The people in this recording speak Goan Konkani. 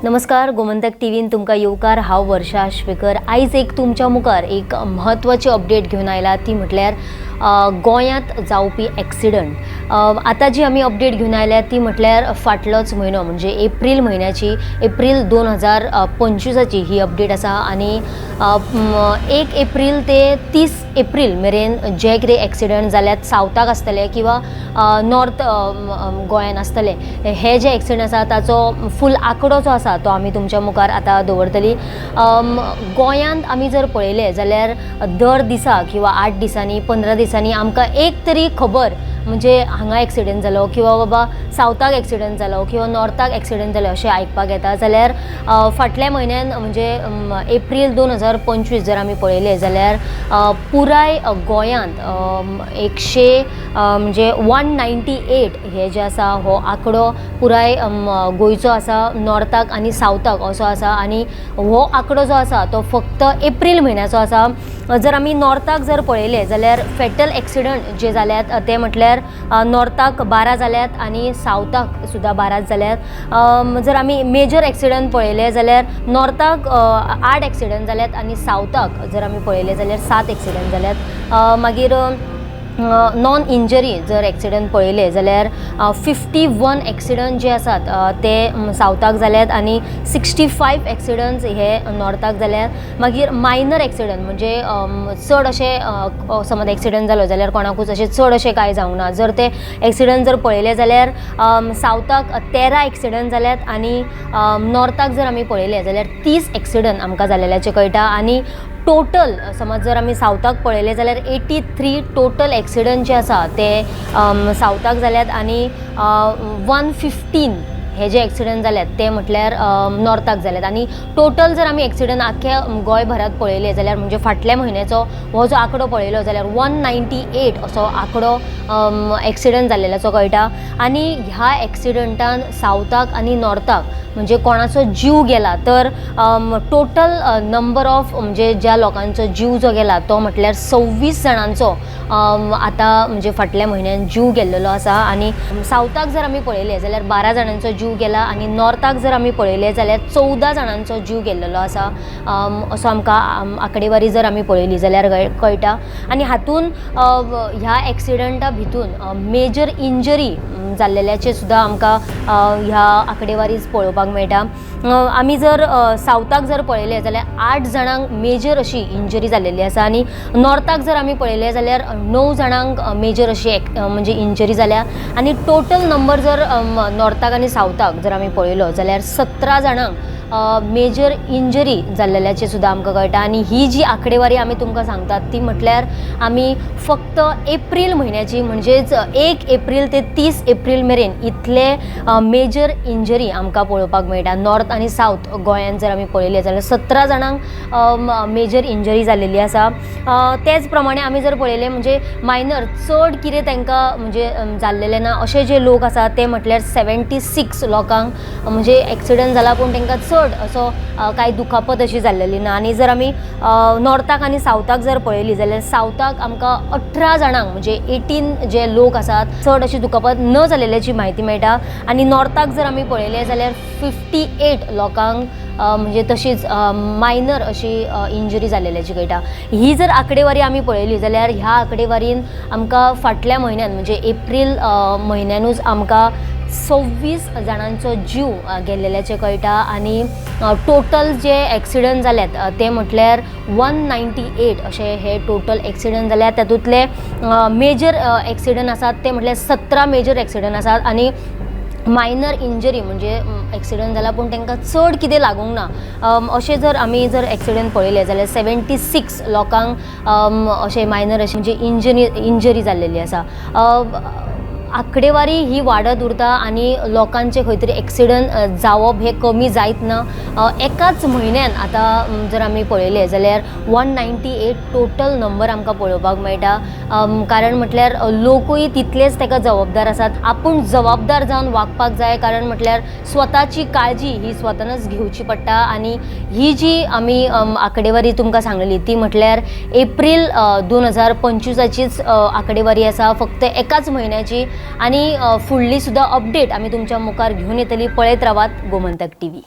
नमस्कार, गोमंतक टीव्हीन तुमकां येवकार. हांव वर्षा आश्वेकर. आयज एक तुमच्या मुखार एक म्हत्वाची अपडेट घेवन आयला, ती म्हटल्यार गोंयांत जावपी एक्सिडंट. आतां जी आमी अपडेट घेवन आयल्या ती म्हटल्यार फाटलोच म्हयनो, म्हणजे एप्रील म्हयन्याची, एप्रील 2025ची ही अपडेट आसा. आनी 1 एप्रील ते 30 एप्रील मेरेन जे कितें एक्सिडंट जाल्यात, सावथाक आसतले किंवा नॉर्थ गोंयान आसतले, हे जे एक्सिडंट आसा ताचो फूल आंकडो जो आसा तो आमी तुमच्या मुखार आतां दवरतली. गोंयांत आमी जर पळयलें जाल्यार दर दिसा किंवा 8 दिसांनी, 15 दिसांनी आमकां एक तरी खबर, म्हणजे हांगा एक्सिडंट जालो किंवा बाबा सावथाक एक्सिडंट जालो किंवा नॉर्थाक एक्सिडंट जालो अशें आयकपाक येता. जाल्यार फाटल्या म्हयन्यान, म्हणजे एप्रील 2025 जर आमी पळयलें जाल्यार पुराय गोंयांत एकशे म्हणजे 198 हे जे आसा हो आंकडो पुराय गोंयचो आसा, नॉर्थाक आनी सावथाक असो आसा. आनी हो आंकडो जो आसा तो फक्त एप्रील म्हयन्याचो आसा. जर आमी नॉर्थाक जर पळयलें जाल्यार फेटल एक्सिडंट जे जाल्यात ते म्हटल्यार नॉर्थाक 12 जाल्यात आनी सावथाक सुद्दां 12च जाल्यात. जर आमी मेजर एक्सिडंट पळयले जाल्यार नॉर्थाक आठ एक्सिडंट जाल्यात आनी सावथाक जर आमी पळयले जाल्यार सात एक्सिडंट जाल्यात. मागीर नॉन इंजरी जर एक्सिडंट पळयले जाल्यार 51 एक्सिडंट जे आसात ते सावथाक जाल्यात आनी 65 एक्सिडंट्स हे नॉर्थाक जाल्यात. मागीर मायनर एक्सिडंट, म्हणजे चड अशें समज एक्सिडंट जालो जाल्यार कोणाकूच अशें चड अशें कांय जावंक ना, जर ते एक्सिडंट जर पळयले जाल्यार सावथाक 13 एक्सिडंट जाल्यात आनी नॉर्थाक जर आमी पळयले जाल्यार 30 एक्सिडंट आमकां जालेल्याचें कळटा. आनी टोटल समज जर आमी सावथाक पळयलें जाल्यार 83 टोटल एक्सिडंट जे आसा ते सावथाक जाल्यात आनी 115 हे जे एक्सिडंट जाल्यात ते म्हटल्यार नॉर्थाक जाल्यात. आनी टोटल जर आमी एक्सिडंट आख्ख्या गोंयभरात पळयले जाल्यार, म्हणजे फाटल्या म्हयन्याचो हो जो आंकडो पळयलो जाल्यार 198 असो आंकडो एक्सिडंट जाल्लेल्याचो कळटा. आनी ह्या एक्सिडंटान सावथाक आनी नॉर्थाक म्हणजे कोणाचो जीव गेला तर टोटल नंबर ऑफ, म्हणजे ज्या लोकांचो जीव जो गेला तो म्हटल्यार 26 जाणांचो आतां म्हणजे फाटल्या म्हयन्यान जीव गेल्लेलो आसा. आनी सावथाक जर आमी पळयलें जाल्यार 12 जाणांचो जीव गेला आनी नॉर्थाक जर आमी पळयलें जाल्यार 14 जाणांचो जीव गेल्लेलो आसा, असो आमकां आंकडेवारी जर आमी पळयली जाल्यार कळटा. आनी हातून ह्या एक्सिडंटा भितून मेजर इंजरी जाल्लेल्याचे सुद्दां आमकां ह्या आंकडेवारीच पळोवपाक मेळटा. आमी जर सावथाक जर पळयलें जाल्यार आठ जाणांक मेजर अशी इंजरी जाल्लेली आसा आनी नॉर्थाक जर आमी पळयलें जाल्यार णव जाणांक मेजर अशी म्हणजे इंजरी जाल्या. आनी टोटल नंबर जर नॉर्थाक आनी सावथाक जर आमी पळयलो जाल्यार 17 जाणांक मेजर इंजरी जाल्लेल्याचें सुद्दां आमकां कळटा. आनी ही जी आंकडेवारी आमी तुमकां सांगतात ती म्हटल्यार आमी फक्त एप्रील म्हयन्याची, म्हणजेच 1 एप्रील ते 30 एप्रील मेरेन इतले मेजर इंजरी आमकां पळोवपाक मेळटा. नॉर्थ आनी सावथ गोंयांत जर आमी पळयलें जाल्यार 17 जाणांक मेजर इंजरी जाल्लेली आसा. तेच प्रमाणे आमी जर पळयलें, म्हणजे मायनर, चड कितें तांकां म्हणजे जाल्लेलें ना अशे जे लोक आसा ते म्हटल्यार 76 लोकांक म्हणजे एक्सिडंट जाला पूण तांकां चड असो कांय दुखापत अशी जाल्लेली ना. आनी जर आमी नॉर्थाक आनी सावथाक जर पळयली जाल्यार सावथाक आमकां 18 जाणांक, म्हणजे 18 जे लोक आसात चड अशी दुखापत न जाल्लेल्याची म्हायती मेळटा. आनी नॉर्थाक जर आमी पळयलें जाल्यार 58 लोकांक म्हणजे तशीच मायनर अशी इंजरी जाल्लेल्याची कळटा. ही जर आंकडेवारी आमी पळयली जाल्यार ह्या आंकडेवारीन आमकां फाटल्या म्हयन्यान, म्हणजे एप्रील म्हयन्यानूच आमकां 26 जाणांचो जीव गेल्लेल्याचें कळटा. आनी टोटल जे एक्सिडंट जाल्यात ते म्हटल्यार 198 अशे हे टोटल एक्सिडंट जाल्यात. तातूंतले मेजर एक्सिडंट आसात ते म्हटल्यार 17 मेजर एक्सिडंट आसात आनी मायनर इंजरी, म्हणजे एक्सिडंट जाला पूण तांकां चड कितें लागूंक ना अशें जर आमी जर एक्सिडंट पळयले जाल्यार 76 लोकांक अशें मायनर अशें म्हणजे इंजरी जाल्लेली आसा. आंकडेवारी ही वाडत उरता आनी लोकांचे खंय तरी एक्सिडंट जावप हें कमी जायत ना. एकाच म्हयन्यान आतां जर आमी पळयलें जाल्यार 198 टोटल नंबर आमकां पळोवपाक मेळटा. कारण म्हटल्यार लोकूय तितलेच ताका जबाबदार आसात. आपूण जबाबदार जावन वागपाक जाय, कारण म्हटल्यार स्वताची काळजी ही स्वतानच घेवची पडटा. आनी ही जी आमी आंकडेवारी तुमकां सांगली ती म्हटल्यार एप्रील 2025चीच आंकडेवारी आसा, फक्त एकाच म्हयन्याची. आनी फुडली सुद्दां अपडेट आमी तुमच्या मुखार घेवन येतली. पळयत रावात गोमंतक टीव्ही.